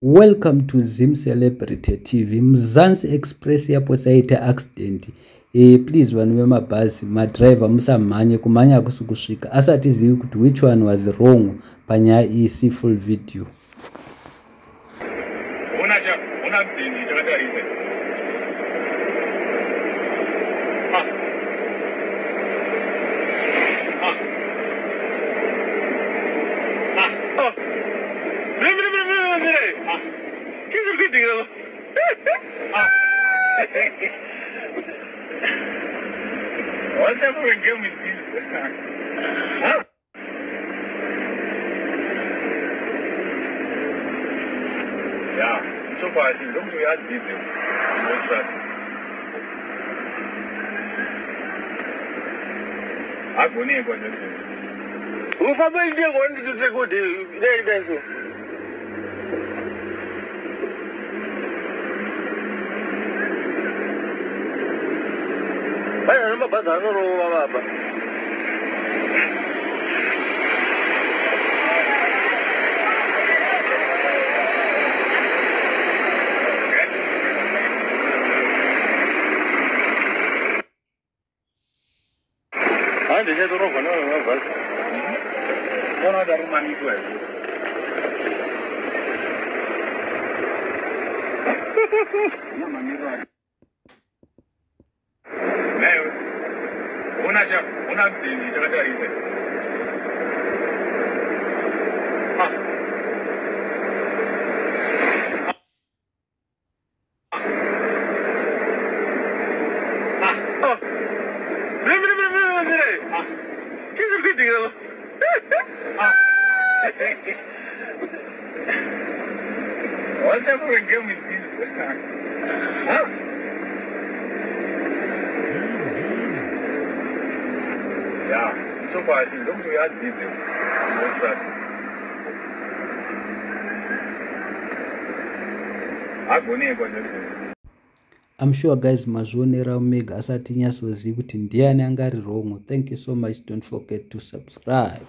Welcome to Zim Celebrity TV. Mzansi Express yapotsa yaita accident. Please vanhu vemabhazi, madriver, musamhanye. Kumhanya hakusi kusvika. Asi hatizivi kuti which one was wrong panyaya iyi. See full video. Ona cha, ona accident takatarisa. Ah. Ah. Ah. Oh. Mire, mire, mire, mire, mire. Ah. Chii chiri kuitika? Ah. What type of a game is this? Huh? Yeah, chokwadi ndokuti uyadzidze ngotraffic. Agonekwa zvese. Ufamba ndiye kwanditute kuti dai dai so. Vai nemabhazi anorova baba. Handichatorovha nemabhazi. Ona kuti arumamiswa here. Naiwe. Ona cha, ona accident takatarisa. Ah. Ah. Oh. Mire, mire, mire, mire, mire. Ah. Chii chiri kuitika? Ah. What type of a game is this? Huh? Yeah, chokwadi ndokuti uyadzidze ngotraffic. Agonekwa zvese. I'm sure guys mazvionera mega, asati nyatsozivi kuti ndiani anga ari wrong. Thank you so much. Don't forget to subscribe.